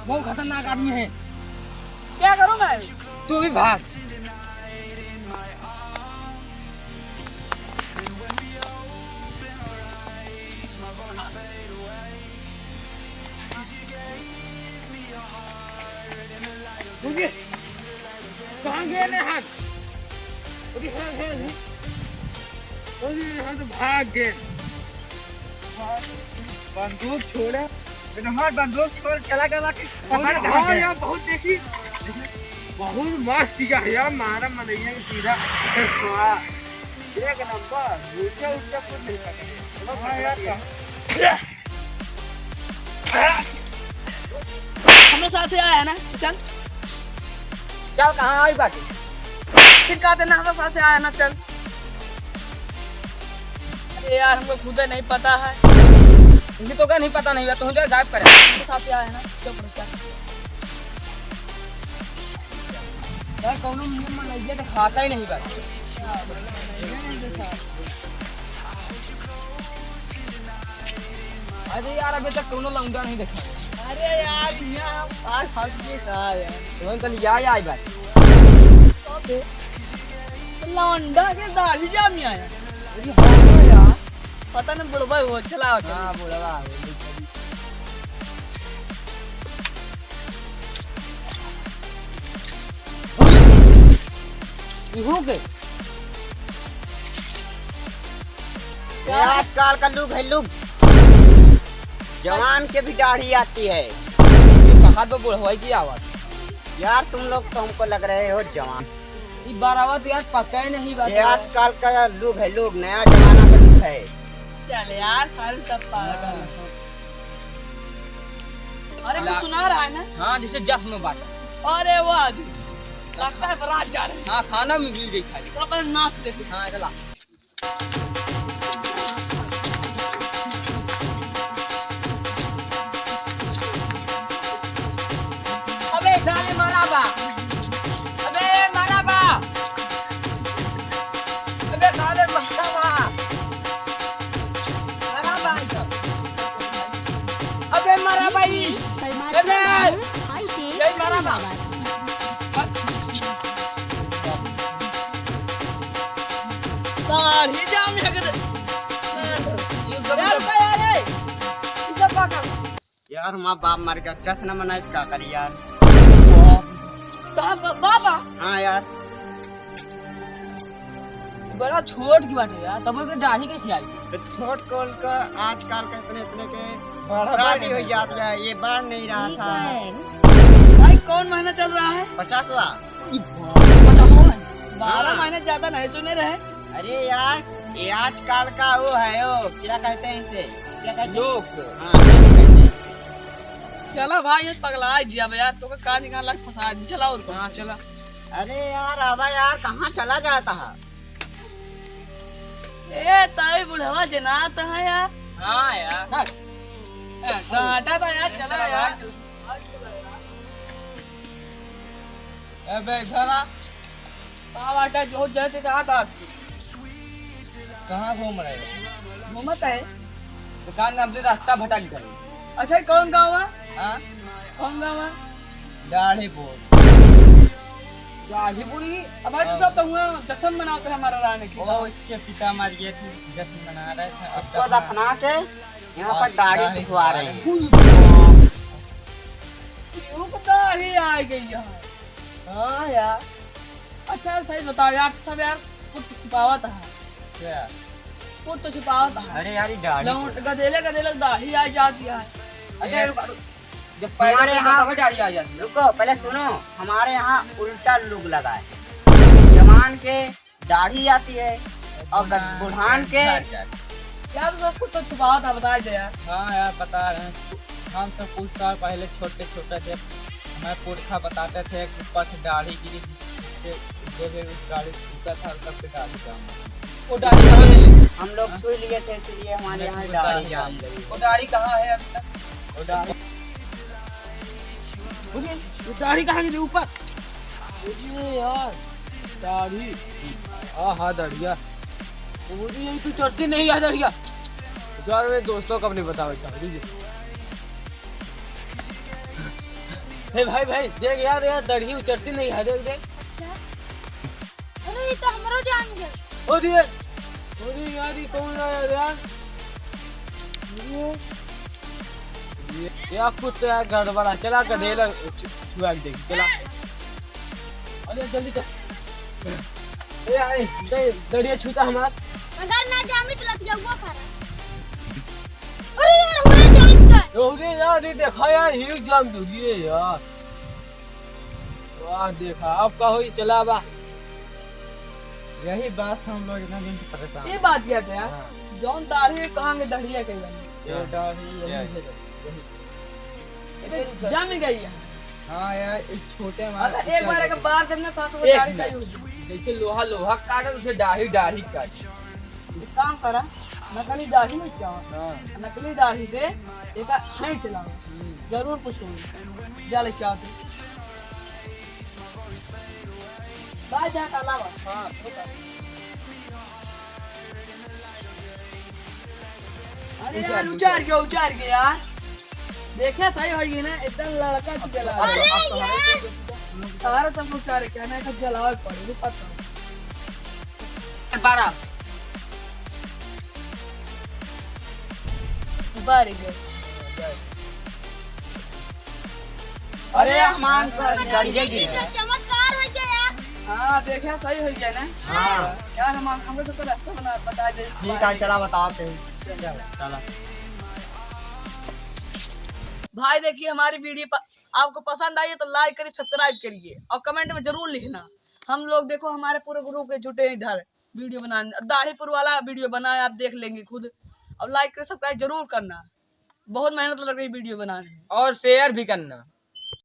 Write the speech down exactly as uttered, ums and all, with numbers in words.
बहुत खतरनाक आदमी है। क्या करूँ मैं? तू भी भाग। रुकिए। कहाँ गए ने हाथ? अरे हाँ, हाँ, हाँ। अरे हाँ, तो भाग गए। बंदूक छोड़ा। तो हमार बंदूक छोड़ चला गया कि पता अरे नहीं कहाँ हाँ गया। यार, बहुत देखी। बहुत मस्त किया है यार, मारा मनैया के सीधा। एक नंबर। उल्टा उल्टा कुछ नहीं पकड़े। हाँ यार, कहाँ? हमरे साथे आया है ना, चल। चल, कहाँ आई बाटे? फिर कहते ना, हमरे साथे आया है ना, चल। अरे यार, हमको खुदे नहीं पता है। ये तो का नहीं पता नहीं हुआ, तो हम गायब करे। हमरे साथे आया है ना, चल, चल। यार, कौनो मुंह में नहीं, ये तो खाता ही नहीं बा। अरे यार, अबे तक कौनो लौंडा नहीं देखा। अरे यार, यहाँ हम पास फंस गए का यार? तुमन तो लिया आई बात। अबे, लौंडा के दाढ़ी जाम आया। अरे हाँ यार। पता नहीं बुढ़वा हो, चला आओ, चला। हाँ, बुढ़वा हो। इहू के? ये आजकल का लुक है, लुक। जवान के भी दाढ़ी आती है। ये कहा तो बुढ़वाई की आवाज। यार, तुम लोग तो हमको लग रहे हो जवान। ई बारावा तो यार पक्का ही नहीं बात ये है। आजकल का लुक है, लुक, नया जमाना का लुक है। चल यार, सारे सब पागल हैं। अरे, कुछ सुना रहा है ना? हाँ, जैसे जश्न बात। अरे वाह जी, लगता है बारात जा रहे हैं। हाँ, खाना में मिल गई खाली। चलो पहले नाच लेते हैं। हाँ, चला। अबे साले मरा बा। अबे मरा बा। अबे साले मरा बा। मरा बा ई सब। अबे मरा बा ई। अबे। यही मरा बा। दाढ़ी जाम है कदे। ये सब यार, रुका यार, ए। ये सब का कर? यार, हमार बाप मर गया, जश्न मनाई का करी यार? कहाँ बा-, बाबा? हाँ यार। बड़ा छोट की बाटे यार, तब ओकर दाढ़ी कैसे आई? तो छोट कौन का, आजकल का इतने, इतने के बड़ा शादी बड़ा हो जाता है, ये बढ़ नहीं रहा था। भाई, कौन महीना चल रहा है? पचासवा। पचासवा में? बारह हाँ। महीने ज्यादा नहीं सुने रहे। अरे यार, ये आजकल का वो है, वो क्या कहते हैं इसे? क्या कहते हैं? लोग। हाँ, लोग कहते हैं इसे। चला भाई, ये पगला है जी, अब यार, तो का निकाल लाग फंसा दी। चला और हाँ, चला। अरे यार, अब यार, कहाँ चला जाता है? ए, तभी बुढ़वा जनात है यार। हाँ यार। ए, घाटा था यार, चला यार। ए बे, इधर आ। का बाटे, जो जैसे कहा था। कहाँ घूम रहे हो? घूमत है। तो का नाम से रास्ता भटक गए। अच्छा, कौन गाँव है? हाँ? कौन गाँव है? दाढ़ीपुर। दाढ़ीपुरी? अब भाई, तू हाँ। सब तो हुआ, जश्न मनाते हैं हमारा रानी की। ओ, इसके पिता मर गए थे, जश्न मना रहे थे। अब उसको दफना के यहाँ पर हाँ, दाढ़ी दाढ़ी सुखवा रहे हैं। क्यों दाढ़ी आ गई है? हाँ यार। अच्छा, सही बताओ यार, सब यार, कुछ तो छुपावत है। क्या? कुछ तो छुपावत है। अरे यार, ये दाढ़ी लौंड-, गदेले, गदेले दाढ़ी आ जाती है। अच्छा, ये रुको, रुको। जब पैदा हमारे होता यहाँ तब दाढ़ी आ जाती है। रुको, पहले सुनो, हमारे यहाँ उल्टा लोग लगा है। जवान के दाढ़ी आती है और बुढ़ान, बुढ़ान के झड़ जाती है। यार, सब कुछ तो छुपावत है, बता दे यार। हाँ यार, बता रहे हैं। हम तो कुछ साल पहले छोटे छोटे थे, हमारे पुरखा बताते थे कि ऊपर से दाढ़ी गिरी, जिसके, जो भी उस दाढ़ी छूता था, तब से दाढ़ी जाम। वो दाढ़ी कहाँ है? हम लोग हाँ? छू लिए थे, इसलिए हमारे यहाँ दाढ़ी जाम गई। वो दाढ़ी कहाँ है अभी तक? वो दाढ़ी वो दाढ़ी कहाँ गिरी? ऊपर। अरे यार, दाढ़ी। हाँ, हाँ, दाढ़िया। अरे, यही तू चर्चे नहीं आ, दाढ़िया। जा, मेरे दोस्तों को अपने बताओ, दाढ़ी जी। हे भाई, भाई, देख यार, यार, दढ़ी उचरती नहीं है, देख, देख। अच्छा। अरे, ये तो हमरो जाम गए। अरे, अरे यार, ये कौन आया यार? अरे, ये, ये कुछ तो यार गड़बड़ा। चला, गधेला छु-, छुआ के देख, चला। अरे, जल्दी चल। ए, अरे, दे, दढ़िया छूता हमार। अगर ना जामी तो लतियौगो खा रहा। अरे यार, हमरे जाम गए। अरे यार, ये देखा यार, ये जाम दे दिए यार। वाह, देखा, अब का होई, चला बा। यही बात से हम लोग इतना दिन से परेशान ये हैं। बात याद है यार, हाँ। जौन दाढ़ी कहांगे दढ़िया के बनी। ये हाँ। दाढ़ी यही ये। है, यही। ये तो जम गई है। हाँ यार, एक छोटे हमारे अगर एक बार अगर बार देना, तो सब एक दाढ़ी सही मिनट। हो जाए। जैसे लोहा लोहा काटे, उसे दाढ़ी दाढ़ी काटे। एक काम करा, नकली दाढ़ी में क्या होता है? हाँ। नकली दाढ़ी से एक हाई चलाओ, हम्म। जरूर कुछ होगा। जा लेके आओ तू। बाय जा, काला बा। हाँ, ठीक है। अरे उचार, यार, उचार उचार। के, उचार के यार। देखे सही होई ना, एकदम लड़का की जला। अरे यार। तारा तब उचार के ना, तो जलावे पड़े, रुक पता। बारह। बारह गए। अरे, हमार तो गाड़ी जाएगी। चमत्कार हो गया यार। हाँ, देखे, सही हो गया ना। हाँ। यार, हम, हमको सबको रास्ता बना, बता दे। ठीक है, चला, बताते हैं। चल, चला। भाई, देखिए, हमारी वीडियो प-, आपको पसंद आई है तो like करिए, subscribe करिए और comment में जरूर लिखना। हम लोग, देखो, हमारे पूरे group के जुटे हैं इधर वीडियो बनाने। दाढ़ीपुर वाला वीडियो बनाए, आप देख लेंगे खुद। और like करिए, subscribe जरूर करना, बहुत मेहनत लग रही वीडियो बनाने में। और share भी करना।